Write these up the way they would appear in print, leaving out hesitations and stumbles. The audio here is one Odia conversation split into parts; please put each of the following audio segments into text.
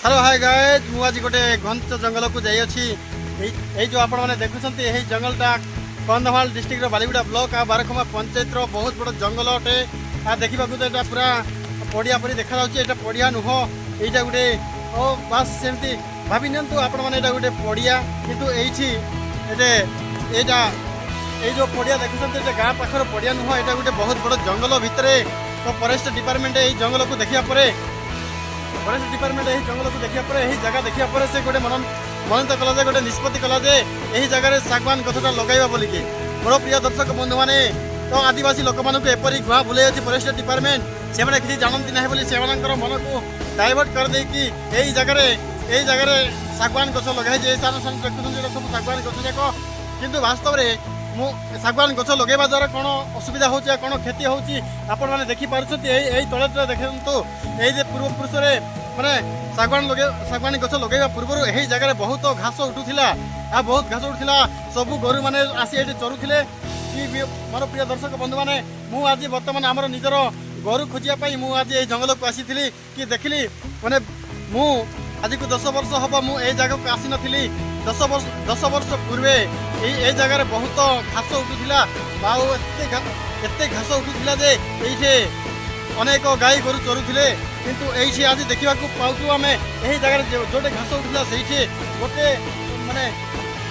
Hello, high ଗାଏଜ୍। ମୁଁ ଆଜି ଗୋଟେ ଘଞ୍ଚ ଜଙ୍ଗଲକୁ ଯାଇଅଛି। ଏଇ ଯେଉଁ ଆପଣମାନେ ଦେଖୁଛନ୍ତି, ଏହି ଜଙ୍ଗଲଟା କନ୍ଧମାଳ ଡିଷ୍ଟ୍ରିକ୍ଟର ବାଲିଗୁଡ଼ା ବ୍ଲକ ଆଉ ବାରଖମା ପଞ୍ଚାୟତର ବହୁତ ବଡ଼ ଜଙ୍ଗଲ ଅଟେ। ଆଉ ଦେଖିବାକୁ ତ ଏଇଟା ପୁରା ପଡ଼ିଆ ପରି ଦେଖାଯାଉଛି। ଏଇଟା ପଡ଼ିଆ ନୁହଁ, ଏଇଟା ଗୋଟେ ଓ ବାସ୍ ସେମିତି ଭାବି ନିଅନ୍ତୁ ଆପଣମାନେ, ଏଇଟା ଗୋଟେ ପଡ଼ିଆ। କିନ୍ତୁ ଏଇଠି ଏଟେ ଏଇଟା ଏଇ ଯେଉଁ ପଡ଼ିଆ ଦେଖୁଛନ୍ତି, ଏଇଟା ଗାଁ ପାଖର ପଡ଼ିଆ ନୁହଁ, ଏଇଟା ଗୋଟେ ବହୁତ ବଡ଼ ଜଙ୍ଗଲ ଭିତରେ। ତ ଫରେଷ୍ଟ ଡିପାର୍ଟମେଣ୍ଟ ଏଇ ଜଙ୍ଗଲକୁ ଦେଖିବା ପରେ, ଫରେଷ୍ଟ ଡିପାର୍ଟମେଣ୍ଟ ଏହି ଜଙ୍ଗଲକୁ ଦେଖିବା ପରେ, ଏହି ଜାଗା ଦେଖିବା ପରେ ସେ ଗୋଟେ ମନ ମନୋନୀତ କଲା ଯେ, ଗୋଟେ ନିଷ୍ପତ୍ତି କଲା ଯେ ଏହି ଜାଗାରେ ଶାଗୁଆନ ଗଛଟା ଲଗାଇବା ବୋଲିକି। ମୋର ପ୍ରିୟ ଦର୍ଶକ ବନ୍ଧୁମାନେ, ତ ଆଦିବାସୀ ଲୋକମାନଙ୍କୁ ଏପରି ଭୁଆଁ ବୁଲେଇ ଅଛି ଫରେଷ୍ଟ ଡିପାର୍ଟମେଣ୍ଟ। ସେମାନେ କିଛି ଜାଣନ୍ତି ନାହିଁ ବୋଲି ସେମାନଙ୍କର ମନକୁ ଡାଇଭର୍ଟ କରିଦେଇକି ଏଇ ଜାଗାରେ ଶାଗୁଆନ ଗଛ ଲଗାଇଛି। ଏଇ ସାନ ସାନ ଦେଖୁଛନ୍ତି, ଏଇଟା ସବୁ ଶାଗୁଆନ ଗଛ ଯାକ। କିନ୍ତୁ ବାସ୍ତବରେ ମୁଁ ଶାଗୁଆନ ଗଛ ଲଗାଇବା ଦ୍ୱାରା କ'ଣ ଅସୁବିଧା ହେଉଛି ଆଉ କ'ଣ କ୍ଷତି ହେଉଛି, ଆପଣମାନେ ଦେଖିପାରୁଛନ୍ତି। ଏଇ ତଳେ ତଳେ ଦେଖନ୍ତୁ, ଏଇ ଯେ ପୂର୍ବପୁରୁଷରେ ମାନେ ଶାଗୁଆନ ଗଛ ଲଗାଇବା ପୂର୍ବରୁ ଏହି ଜାଗାରେ ବହୁତ ଘାସ ଉଠୁଥିଲା ଆଉ ବହୁତ ଘାସ ଉଠୁଥିଲା। ସବୁ ଗୋରୁମାନେ ଆସି ଏଠି ଚରୁଥିଲେ କି। ମୋର ପ୍ରିୟ ଦର୍ଶକ ବନ୍ଧୁମାନେ, ମୁଁ ଆଜି ବର୍ତ୍ତମାନ ଆମର ନିଜର ଗୋରୁ ଖୋଜିବା ପାଇଁ ମୁଁ ଆଜି ଏଇ ଜଙ୍ଗଲକୁ ଆସିଥିଲି କି ଦେଖିଲି। ମାନେ ମୁଁ ଆଜିକୁ 10 ବର୍ଷ ହବ ମୁଁ ଏଇ ଜାଗାକୁ ଆସିନଥିଲି। 10 ବର୍ଷ ପୂର୍ବେ ଏଇ ଜାଗାରେ ବହୁତ ଘାସ ଉଠୁଥିଲା ଆଉ ଏତେ ଘାସ ଉଠୁଥିଲା ଯେ ଏଇଠି ଅନେକ ଗାଈ ଗୋରୁ ଚରୁଥିଲେ। କିନ୍ତୁ ଏଇଠି ଆଜି ଦେଖିବାକୁ ପାଉଛୁ ଆମେ, ଏହି ଜାଗାରେ ଯୋଉଠି ଘାସ ଉଠୁଥିଲା, ସେଇଠି ଗୋଟେ ମାନେ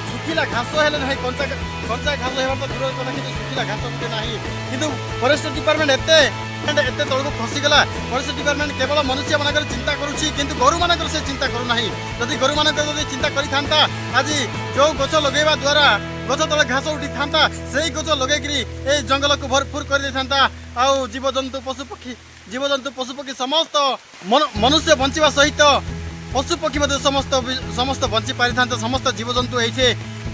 ଶୁଖିଲା ଘାସ ହେଲେ ନାହିଁ। କଞ୍ଚା କଞ୍ଚା ଘାସ ହେବାର ତ ଦୂରର କଥା, କିନ୍ତୁ ଶୁଖିଲା ଘାସ ଗୋଟେ ନାହିଁ। କିନ୍ତୁ ଫରେଷ୍ଟ ଡିପାର୍ଟମେଣ୍ଟ ଏତେ ଏତେ ତଳକୁ ଖସିଗଲା। ଫରେଷ୍ଟ ଡିପାର୍ଟମେଣ୍ଟ କେବଳ ମନୁଷ୍ୟମାନଙ୍କର ଚିନ୍ତା କରୁଛି, କିନ୍ତୁ ଗୋରୁମାନଙ୍କର ସେ ଚିନ୍ତା କରୁନାହିଁ। ଯଦି ଗୋରୁମାନଙ୍କର ଯଦି ଚିନ୍ତା କରିଥାନ୍ତା, ଆଜି ଯୋଉ ଗଛ ଲଗେଇବା ଦ୍ୱାରା ଗଛ ତଳେ ଘାସ ଉଠିଥାନ୍ତା, ସେଇ ଗଛ ଲଗେଇକିରି ଏଇ ଜଙ୍ଗଲକୁ ଭରପୁର କରିଦେଇଥାନ୍ତା। ଆଉ ଜୀବଜନ୍ତୁ ପଶୁପକ୍ଷୀ, ଜୀବଜନ୍ତୁ ପଶୁପକ୍ଷୀ ସମସ୍ତ ମନୁଷ୍ୟ ବଞ୍ଚିବା ସହିତ ପଶୁପକ୍ଷୀ ମଧ୍ୟ ସମସ୍ତ ବଞ୍ଚି ପାରିଥାନ୍ତେ। ସମସ୍ତ ଜୀବଜନ୍ତୁ ଏଇଠି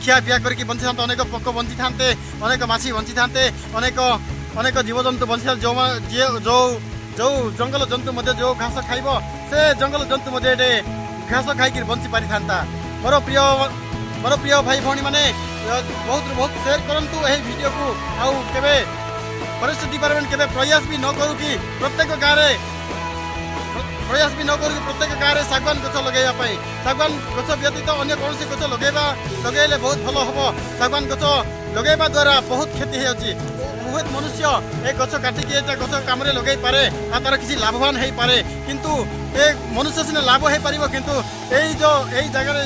ଖିଆ ପିଆ କରିକି ବଞ୍ଚିଥାନ୍ତେ। ଅନେକ ପୋକ ବଞ୍ଚିଥାନ୍ତେ, ଅନେକ ମାଛି ବଞ୍ଚିଥାନ୍ତେ, ଅନେକ ଅନେକ ଜୀବଜନ୍ତୁ ବଞ୍ଚିଥାନ୍ତେ। ଯେଉଁ ଯିଏ ଯେଉଁ ଯେଉଁ ଜଙ୍ଗଲ ଜନ୍ତୁ ମଧ୍ୟ ଯେଉଁ ଘାସ ଖାଇବ, ସେ ଜଙ୍ଗଲ ଜନ୍ତୁ ମଧ୍ୟ ଏଠି ଘାସ ଖାଇକିରି ବଞ୍ଚି ପାରିଥାନ୍ତା। ମୋର ପ୍ରିୟ ଭାଇ ଭଉଣୀମାନେ, ବହୁତ ବହୁତ ସେୟାର କରନ୍ତୁ ଏହି ଭିଡ଼ିଓକୁ। ଆଉ କେବେ ଫରେଷ୍ଟ ଡିପାର୍ଟମେଣ୍ଟ କେବେ ପ୍ରୟାସ ବି ନ କରୁ କି ପ୍ରତ୍ୟେକ ଗାଁରେ, ପ୍ରୟାସ ବି ନ କରୁ କି ପ୍ରତ୍ୟେକ ଗାଁରେ ଶାଗୁଆନ ଗଛ ଲଗାଇବା ପାଇଁ। ଶାଗୁଆନ ଗଛ ବ୍ୟତୀତ ଅନ୍ୟ କୌଣସି ଗଛ ଲଗାଇଲେ ବହୁତ ଭଲ ହେବ। ଶାଗୁଆନ ଗଛ ଲଗାଇବା ଦ୍ୱାରା ବହୁତ କ୍ଷତି ହେଇଯାଉଛି। ବହୁତ ମନୁଷ୍ୟ ଏ ଗଛ କାଟିକି ଏଟା ଗଛ କାମରେ ଲଗାଇ ପାରେ ଆଉ ତାର କିଛି ଲାଭବାନ ହେଇପାରେ। କିନ୍ତୁ ଏ ମନୁଷ୍ୟ ସିନା ଲାଭ ହେଇପାରିବ, କିନ୍ତୁ ଏଇ ଯୋଉ ଏଇ ଜାଗାରେ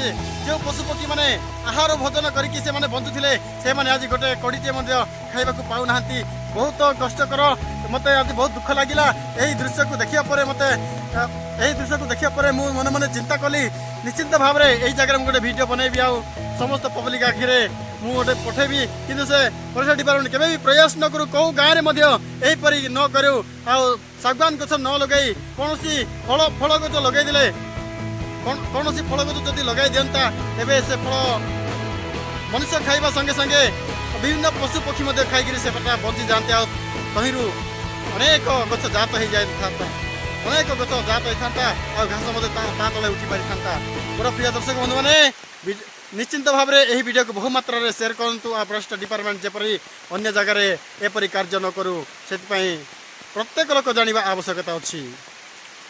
ଯେଉଁ ପଶୁପକ୍ଷୀ ମାନେ ଆହାର ଭୋଜନ କରିକି ସେମାନେ ବଞ୍ଚୁଥିଲେ, ସେମାନେ ଆଜି ଗୋଟେ କଡ଼ିଟିଏ ମଧ୍ୟ ଖାଇବାକୁ ପାଉନାହାନ୍ତି। ବହୁତ କଷ୍ଟକର। ମୋତେ ଆଜି ବହୁତ ଦୁଃଖ ଲାଗିଲା ଏହି ଦୃଶ୍ୟକୁ ଦେଖିବା ପରେ। ମୋତେ ଏହି ଦୃଶ୍ୟକୁ ଦେଖିବା ପରେ ମୁଁ ମନେ ମନେ ଚିନ୍ତା କଲି, ନିଶ୍ଚିନ୍ତ ଭାବରେ ଏଇ ଜାଗାରେ ମୁଁ ଗୋଟେ ଭିଡ଼ିଓ ବନେଇବି ଆଉ ସମସ୍ତ ପବ୍ଲିକ ଆଖିରେ ମୁଁ ଗୋଟେ ପଠେଇବି। କିନ୍ତୁ ସେ ଫରେଷ୍ଟ ଡିପାର୍ଟମେଣ୍ଟ କେବେ ବି ପ୍ରୟାସ ନ କରୁ, କେଉଁ ଗାଁରେ ମଧ୍ୟ ଏହିପରି ନ କରୁ ଆଉ ଶାଗୁଆନ ଗଛ ନ ଲଗାଇ କୌଣସି ଫଳ ଗଛ ଲଗାଇଦେଲେ, କୌଣସି ଫଳ ଗଛ ଯଦି ଲଗାଇ ଦିଅନ୍ତା, ତେବେ ସେ ଫଳ ମନୁଷ୍ୟ ଖାଇବା ସଙ୍ଗେ ସଙ୍ଗେ ବିଭିନ୍ନ ପଶୁ ପକ୍ଷୀ ମଧ୍ୟ ଖାଇକିରି ସେଟା ବଞ୍ଚି ଯାଆନ୍ତେ ଆଉ ତହିଁରୁ ଅନେକ ଗଛ ଜାତ ହେଇଯାଇଥାନ୍ତା, ଅନେକ ଗଛ ଜାତ ହେଇଥାନ୍ତା ଆଉ ଘାସ ମଧ୍ୟ ତା ତଳେ ଉଠି ପାରିଥାନ୍ତା। ମୋର ପ୍ରିୟ ଦର୍ଶକ ବନ୍ଧୁମାନେ, ନିଶ୍ଚିନ୍ତ ଭାବରେ ଏହି ଭିଡ଼ିଓକୁ ବହୁ ମାତ୍ରାରେ ସେୟାର କରନ୍ତୁ। ଆଉ ଫରେଷ୍ଟ ଡିପାର୍ଟମେଣ୍ଟ ଯେପରି ଅନ୍ୟ ଜାଗାରେ ଏପରି କାର୍ଯ୍ୟ ନ କରୁ, ସେଥିପାଇଁ ପ୍ରତ୍ୟେକ ଲୋକ ଜାଣିବା ଆବଶ୍ୟକତା ଅଛି।